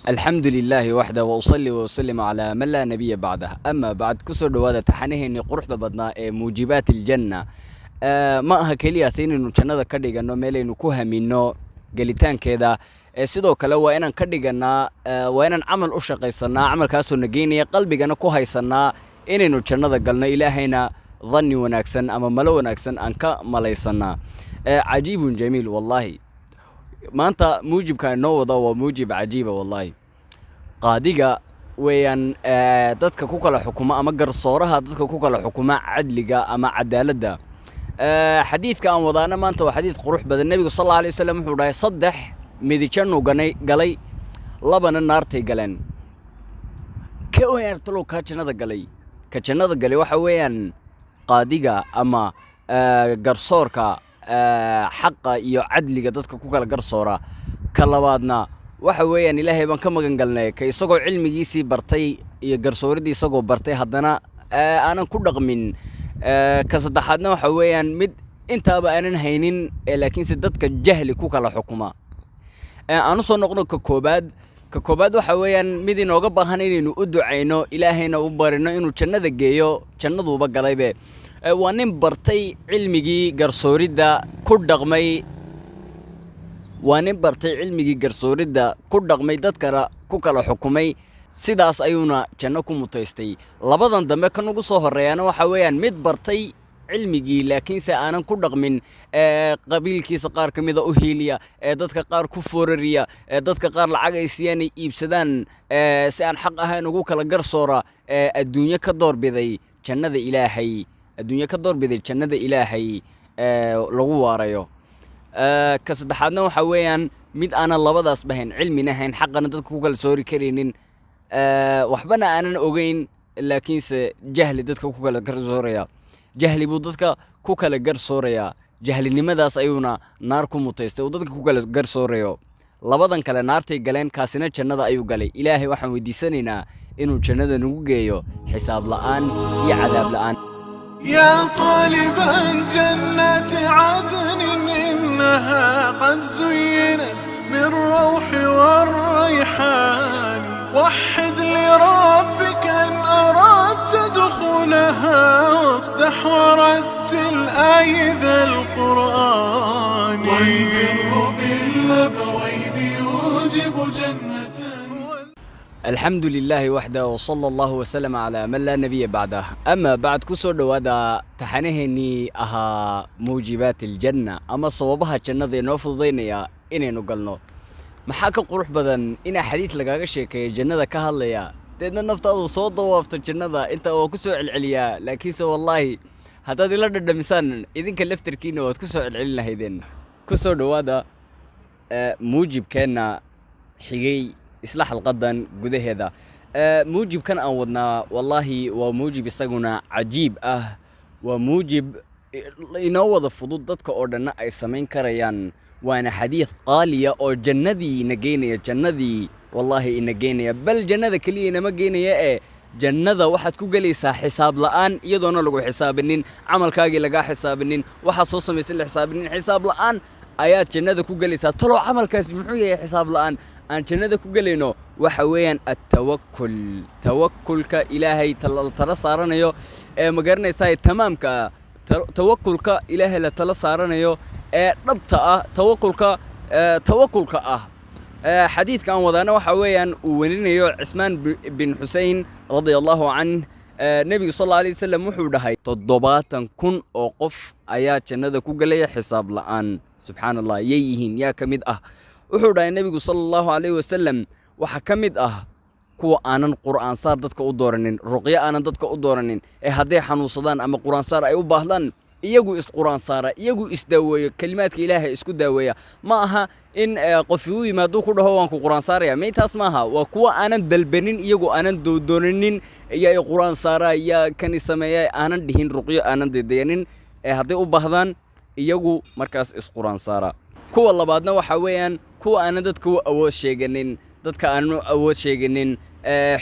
Alxamdu lilaahi waxda, wa usalli wa usallim calaa man laa nabiya bacdah, ama bacd. Kusoo dhowaada taxanaheennii quruxda badnaa ee muujibaat aljanna. Ma aha keliyaas inaynu jannada ka dhiganno meelaynu ku haminno gelitaankeeda, ee sidoo kale waa inaan ka dhigannaa, waa inaan camal u shaqaysanaa, camalkaasoo na geynaya, qalbigana ku haysannaa inaynu jannada galno, Ilaahayna dhanni wanaagsan ama malo wanaagsan aan ka malaysannaa. Cajiibun jamiil, wallaahi. Maanta muujibka inoo wada waa muujib cajiiba, wallaahi. Qaadiga weeyaan, dadka ku kala xukuma ama garsooraha dadka ku kala xukuma cadliga ama cadaaladda. Xadiidka aan wadaana maanta waa xadiid qurux badan. Nebigu sal alla alay wasalam wuxuu dhahay: saddex midi jannuu ganay galay, labana naartay galeen. Ka weeyaan talow kaa jannada galay? Ka jannada galay waxa weeyaan qaadiga ama garsoorka xaqa iyo cadliga dadka ku kala garsoora. Ka labaadna waxa weeyaan, Ilaahay baan ka magan galnay, ka isagoo cilmigiisii bartay iyo garsooridii isagoo bartay haddana aanan ku dhaqmin. Ka saddexaadna waxa weeyaan mid intaaba aanan haynin ee laakiinse dadka jahli ku kala xukuma. Aan u soo noqno ka koobaad. Ka koobaad waxa weeyaan mid inooga baahan inaynu u ducayno, Ilaahayna u barino inuu jannada geeyo, jannaduuba galaybe. Waa nin bartay cilmigii garsooridda ku dhaqmay, waa nin bartay cilmigii garsooridda ku dhaqmay, dadkana ku kala xukumay, sidaas ayuuna janno ku mutaystay. Labadan dambe kan ugu soo horreeyaana waxa weeyaan mid bartay cilmigii laakiinse aanan ku dhaqmin, ee qabiilkiisa qaar ka mida u hiiliya, ee dadka qaar ku foorariya, ee dadka qaar lacag ay siiyaan ay iibsadaan, ee si aan xaq ahayn ugu kala garsoora, ee adduunyo ka doorbiday jannada Ilaahay, adduunyo ka doorbiday jannada Ilaahay ee lagu waarayo. Ka saddexaadna waxa weeyaan mid aanan labadaas bahayn, cilmina hayn, xaqana dadka ku kala soori karaynin, waxbana aanan ogeyn, laakiinse jahli dadka ku kala garsooraya. Jahli buu dadka ku kala garsoorayaa, jahlinimadaas ayuuna naar ku mutaystay uu dadka ku kala garsoorayo. Labadan kale naartay galeen, kaasina jannada ayuu galay. Ilaahay waxaan weydiisanaynaa inuu jannada nagu geeyo xisaab la'aan iyo cadaab la'aan. يا طالبا جنات عدن إنها قد زينت بالروح والريحان، وحد لربك إن أردت دخولها، واصدح ورتل آي ذا القرآن، والبر بالأبوين يوجب جنة. الحمد لله وحده، وصلى الله وسلم على من لا نبي بعده، أما بعد. Kusoo dhowaada taxanaheennii ahaa muujibaat aljanna ama sababaha jannada inoo fududaynaya inaynu galno. Maxaa ka qurux badan inaa xadiid lagaaga sheekeeyo jannada ka hadlaya, deedna naftaadu soo dawaafto jannada? Intaa waa ku soo celceliyaa, laakiinse wallaahi haddaad ila dhadhamisaan idinka laftarkiina waad ku soo celcelin lahaydeen. Ku soo dhowaada muujibkeenna xigay isla xalqadan gudaheeda. Muujibkan aan wadnaa wallaahi waa muujib isaguna cajiib ah, waa muujib inoo wada fudud, dadka oo dhanna ay samayn karayaan, waana xadiid qaaliya oo jannadii ina geynaya, jannadii wallaahi ina geynaya. Bal jannada keliya inama geynaya ee jannada waxaad ku gelaysaa xisaab la'aan, iyadoona lagu xisaabinin, camalkaagii lagaa xisaabinin, waxaad soo samaysay la xisaabinin. Xisaab la'aan ayaad jannada ku gelaysaa. Talow camalkaasi muxuu yahay xisaab la'aan aan jannada ku gelayno? Waxa weeyaan attawakul, tawakulka Ilaahay la tala saaranayo ee ma garanaysaa tamaamka ah, tawakulka Ilaahay la tala saaranayo ee dhabta ah, tawakulka tawakulka ah. Xadiidka aan wadaana waxa weeyaan uu werinayo Cismaan bin Xusein radia allahu canh. Nebigu sal alla alay wasalam wuxuu dhahay: 70,000 oo qof ayaa jannada ku gelaya xisaab la'aan. Subxaan Allah, yay yihiin? Yaa ka mid ah? Wuxuu dhahay nebigu sala allahu alayhi wasalam: waxaa ka mid ah kuwa aanan qur'aan saar dadka u dooranin, ruqyo aanan dadka u dooranin, ee hadday xanuunsadaan ama qur'aan saar ay u baahdaan iyagu is-qur'aan saara, iyagu isdaaweeyo, kelimaadka Ilaahay isku daaweeya. Ma aha in qofi u yimaado ku dhaho: "Waan ku qur'aan saaraya." Maytaas ma aha. Waa kuwa aanan dalbanin, iyagu aanan doodoonanin yaa i qur'aan saara, yaa kani sameeya aanan dhihin, ruqyo aanan daydayanin, ee hadday u baahdaan iyagu markaas is-qur'aan saara. Kuwa labaadna waxaa weeyaan kuwa aanan dadka u awood sheeganin, dadka aanan u awood sheeganin,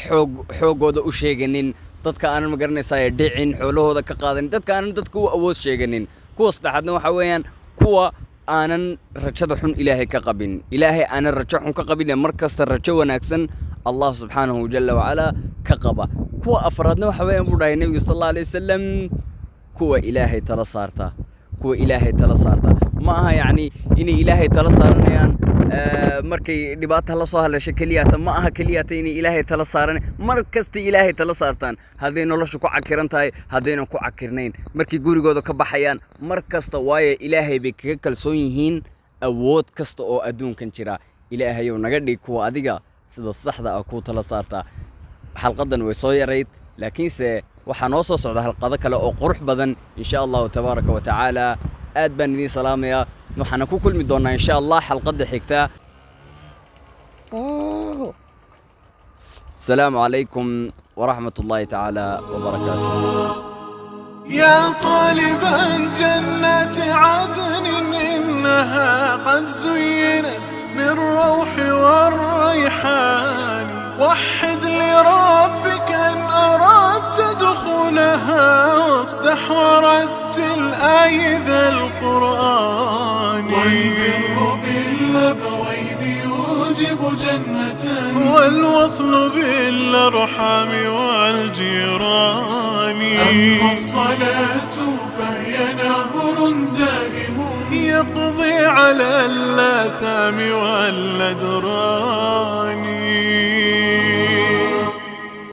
xoog xooggooda u sheeganin, dadka aanan ma garanaysaa dhicin, xoolahooda ka qaadanin, dadka aanan dadka u awood sheeganin. Kuwa saddexaadna waxaa weeyaan kuwa Aanan rajada xun Ilaahay ka qabin, Ilaahay aanan rajo xun ka qabin, ee mar kasta rajo wanaagsan Allah subxaanahu jalla wacalaa ka qaba. Kuwa afraadna waxa weeyaan, buu dhahay Nebigu sal Allahu alayh wasalam, kuwa Ilaahay tala saarta. Kuwa Ilaahay tala saarta ma aha yacni inay Ilaahay tala saaranayaan markay dhibaata la soo hadlasho keliyata. Ma aha keliyata inay Ilaahay tala saaran, mar kasta Ilaahay tala saartaan, hadday noloshu ku cakiran tahay, haddaynan ku cakirnayn, markay gurigooda ka baxayaan, mar kasta, waayo Ilaahay bay kaga kalsoon yihiin awood kasta oo adduunkan jira. Ilaahayow, naga dhig kuwa adiga sida saxda ah kuu tala saartaa. Xalqadan way soo yarayd, laakiinse waxaa noo soo socda xalqado kale oo qurux badan, insha Allahu tabaaraka wa tacaala. Aad baan idiin salaamayaa, waxaana ku kulmi doonaa, insha Allah, xalqadda xigta. Asalaamu calaykum waraxmat ullaahi tacaala wabarakaatuh. يا طالبا جنات عدن، إنها قد زينت بالروح والريحان. وحد لربك إن أردت دخولها، واصدح ورتل آي ذا القرآن. والبر بالأبوين يوجب جنة، والوصل بالأرحام والجيران. أما الصلاة فهي نهر دائم يقضي على الآثام والأدران.